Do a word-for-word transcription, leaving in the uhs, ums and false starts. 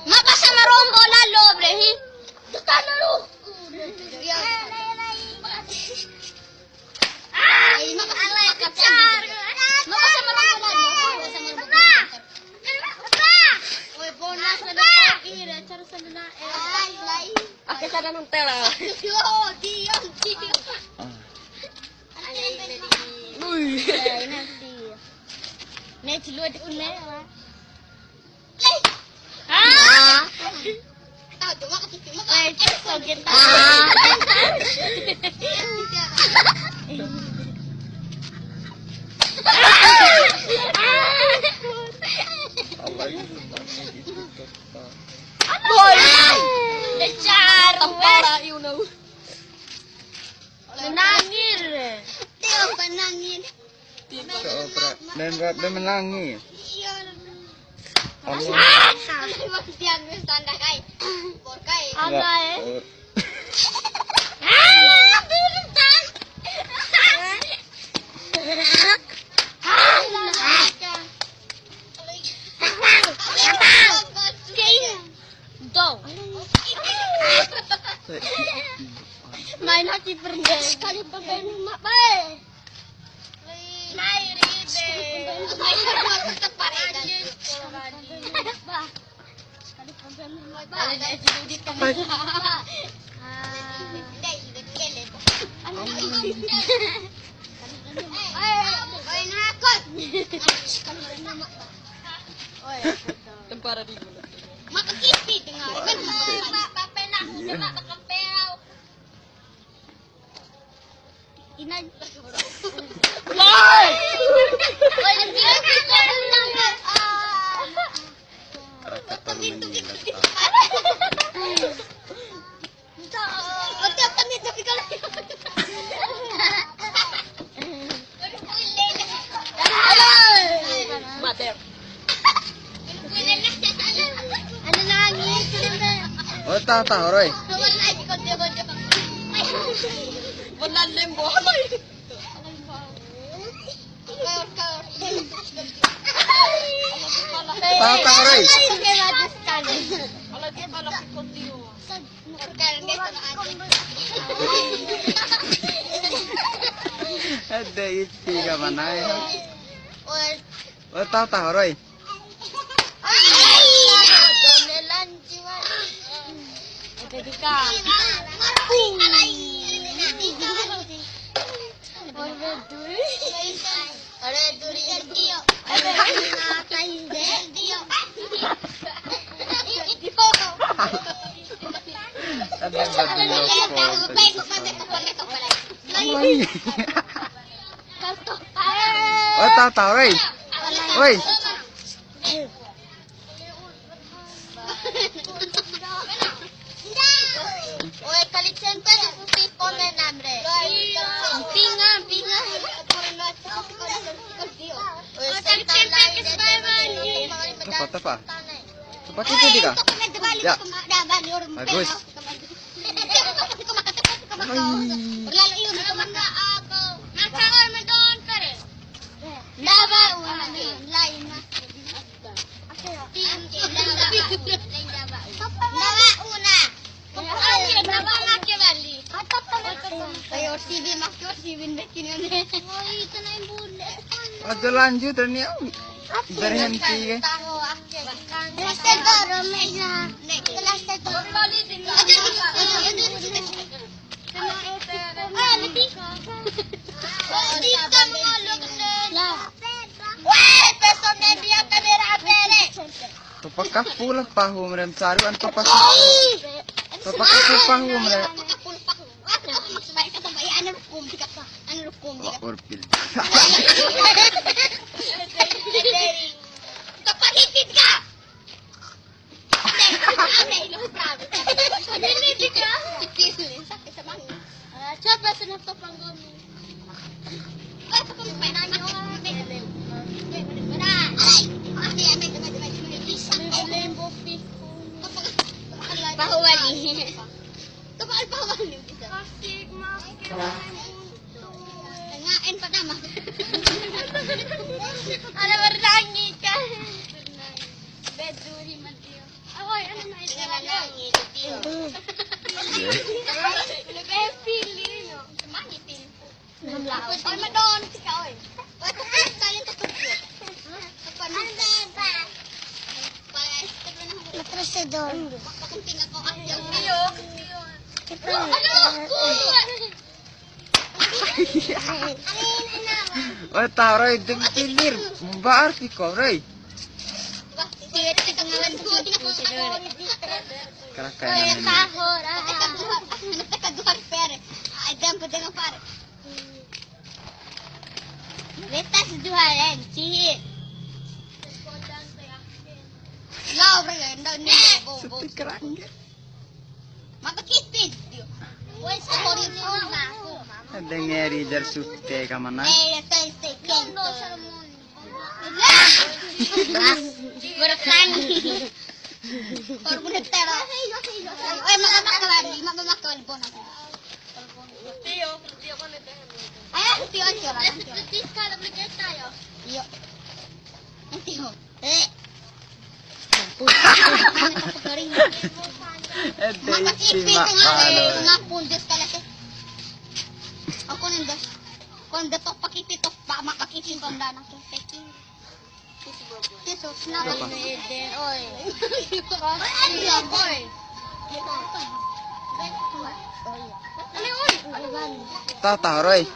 Ma pasa marombo lalo, bre, hi. Oke, sana nonton lah. Ui. Menangis. Menangis. Main rap, dia menangis. Iya. Apa? Apa, eh? Dong. Main haki pernah sekali pemain mak, bae. Tempara di gula. Maka kipi dengar. Ina. Woi. Woi, nanti kita menang. Rata terlalu menggila. Mati. Oh, tahu, tahu, Roy. Tahu, tahu, Roy. Ada isi kapan aja. Oh, tahu, tahu, Roy. Oh, tahu, tahu, woi. Woi. Pingan, pingan. Tepat, tepat. Tepat itu, Dika. Ya. Bagus. Ayo, T V, Mas, T V, Mas, T V, Mas. Aja lanjut, ini. Berhenti, ya. Topak hamu lah pahum rem saruan, topak. Topak hamu pahum rem. Wah, orpil. Siapa senang topang gomi? Pahua ni. Topang pahua ni. Asik, mas. Ngaen pertama. Ada bertangi, Kak. Terus sedon. Oi, tau, Roy, dem pilir. Mumba arti ko, Roy. Kerangka ini. Betas dua lenci. Lau, Roy, ndak ni. Sepi kerangka. Mata kipit. Wes, sorry, sorry, aku. Dengeri der sute kamana? Eh, ya, saya stay kento. Berkani. Baru bener tera. Eh, mama makan lagi, mama makan lagi, bona. Ayo, Tio, Tio, mana teh? Ayo, Tio, Tio, Tio. Iyo. Tio. Eh. Ede mata isi kipit mak tengah, anu. Tengah pundes kali, eh. Aku nenda. Kau nenda tok pakipit tok, pak, mak pakipit kau nenda anak, eh. Yesus, kenapa? Apa? Ede, oi. Iya, oi. Ini, oi. Tata, Roy.